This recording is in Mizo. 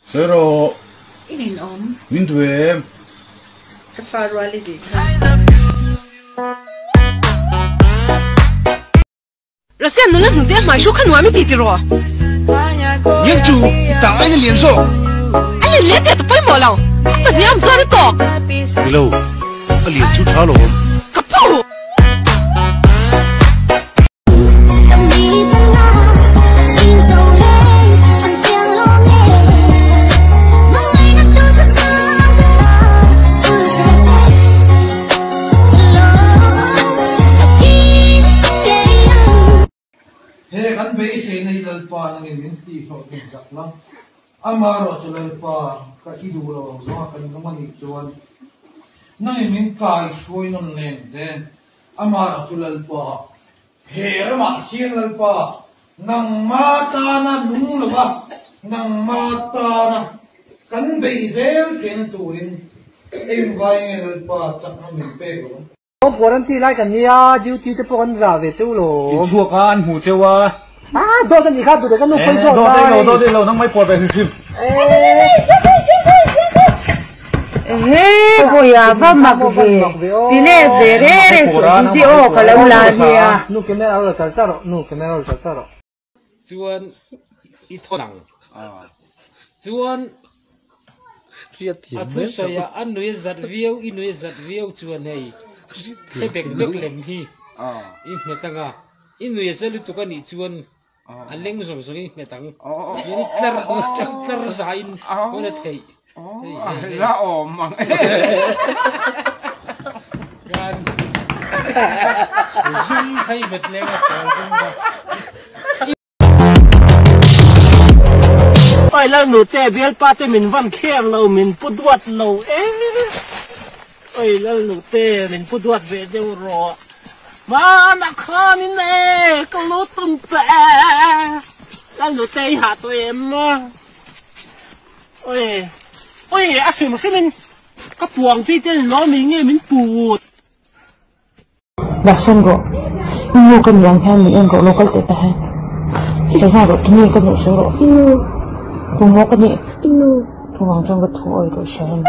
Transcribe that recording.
Sawi rawh. I nin awm. Min duh em? Ka fa rual i tih kha. Russia nula hnute a hmai hru kha nuam i ti ti rawh. Niang chu i tang aiin a lian zawk. A lian lian teh ta pawimawh lo. A pahnih awm chuan i tawk. Ni lo, a lian chu tha lawm. Ka pu! He kan beiseina hi Lalpa nangin min tihhlawh tum zak la, amaherawhchu Lalpa ka i duh lo ang zawnga kan nung a nih chuan nangin min kai hruai nawn nen che, amaherawhchu Lalpa he ramah hian Lalpa nangma tana nung lova nangma tana kan beih zel theihna turin engvai nge Lalpa chakna min pek lo? Quarantine lai kan nia, duty te pawh kan zah ve cheu lo. In chhuak a, an hmu cheu a. Ah, dawt a nih kha, duh ka nu pawh i zawt lai. Dawt ei lo, dawt ei lo, nang mai pawh ve hrim hrim. Ehe, vawiah va mak ve, ti leh ve re re suh in ti aw ka lo la nia. Nu camera ro char char rawh, nu camera ro char char rawh. Chuan i thawn ang. Chuan a thusawi ah a nui a zat viau, i nui a zat viau chuan hei thle bek bek lem hi i hmet ang a, i nui a za lutuk a nih chuan a leng zawng zawng in i hmet ang. Chuan i tlar tlar zaiin pawn a theih. Hei hei hei. Kan zum kha i hmet leng a pawl zum kha. Oi lal nute bialpa te min van kher lo min pu duat lo e Oi lal nute min pu duat ve deuh rawh Hmanah khanin e ka lu tum che Lal nute i hah tawh em Oi oi a hrim hrim in ka puang chi te ni lawm mi nge min put. Dah sawn rawh. I nu ka nih ang hian min en rawh lo kal teh ta hian. Sawi nghal rawh tunge ka nuh sawi rawh. I nu. Tu maw ka nih? I nu. Chuvang chuan ka thu awih rawh hria em.